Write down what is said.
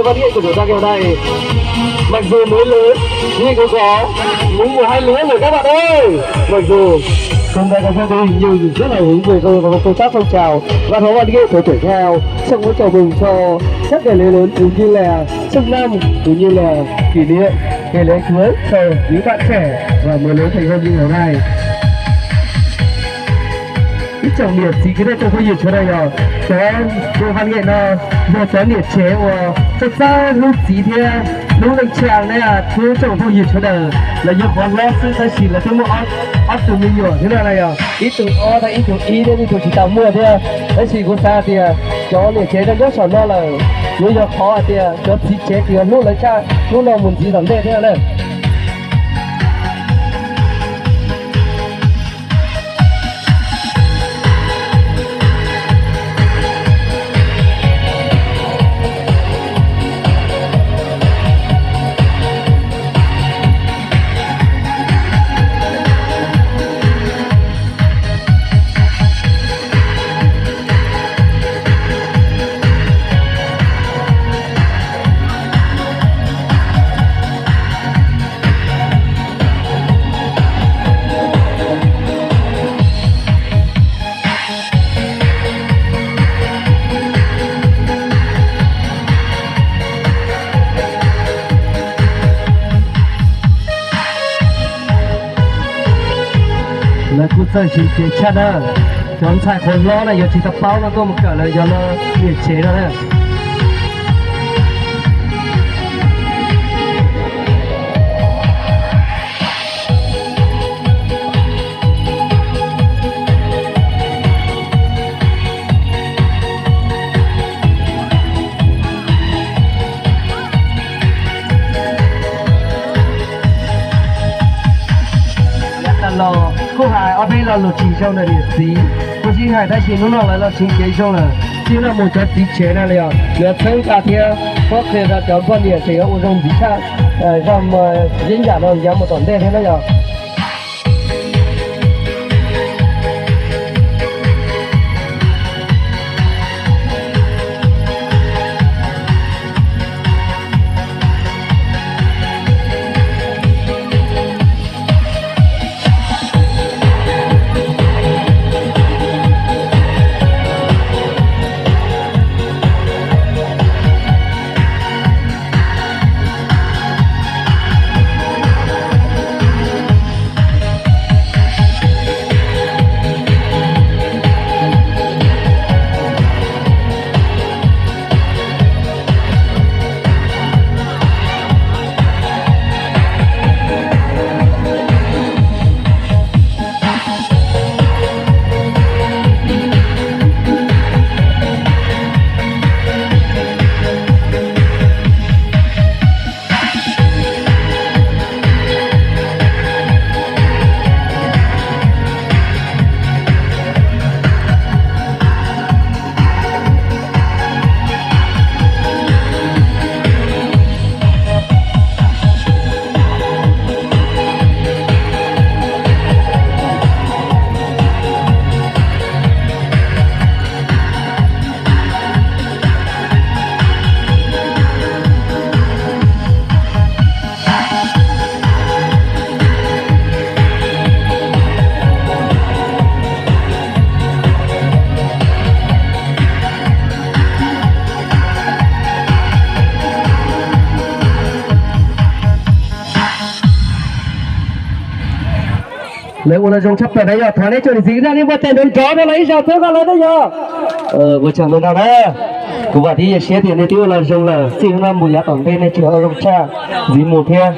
Văn Nghệ của chúng ta kiểu này, mặc dù mới lớn nhưng cũng có những một hai lứa rồi các bạn ơi. Mặc dù chúng ta có gia đình nhưng rất là hướng về công, công tác phong trào văn hóa văn nghệ của tuổi thơ, trong đó chào mừng cho các ngày lễ lớn cũng như là sang năm cũng như là kỷ niệm ngày lễ cưới cho những bạn trẻ và mới lớn thành hôn như ngày hôm nay. Ib tsoom niam txiv kwv tij phooj ywg sawv daws yog, cov ua văn nghệ no yog cov niam tsev uas txawj txawj hlub txiv thiab hlub leej tsa na, ib tsoom phooj ywg sawv daws. Lawv yog qhov hlob xwb tab sis lawv twb muaj ob tug me nyuam thiab no na yog, ib tug ob thiab ib tug ib thiab ib tug tsis tau muaj thiab. Tab sis kuv xav hais tias cov niam tsev no nyob saum no lawm, yuav yog qhov hais tias cov txiv tsev tseem yuav hlub lawv tshaj hnub no mus ntxiv tom ntej thiab na. Lawv kuj txawj siv kev tshaj na. Cov ntxhais qhov hlob na yuav tsis tau paub no tuaj mus kawm lawv cov niam tsev no na. Yav tas los kuj hais ob peb lo lus tsis zoo ntawm niam txiv, kuj sib hais tab sis hnub no lawv los siv kev zoo lawm. Txij no mus cov txiv tsev no los yog lawv txhawb nqa thiab qhuab qhia rau cov poj niam tseem yuav ua zoo ntxiv tshaj zaj yeeb yam no yav mus tom ntej thiab na yog. Lawv ua los zoo tshaj plaws na yog, thov nej tsoom niam txiv zaj nej npaj tes nrov nrov rau lawv ib zaug txhawb nqa lawv na yog. Ua tsaug ntau ntau na. Kuv vam thiab cia siab tias nej twb ua los zoo lawm, txij hnub no mus yav tom ntej nej tseem ua zoo tshaj ntxiv mus thiab.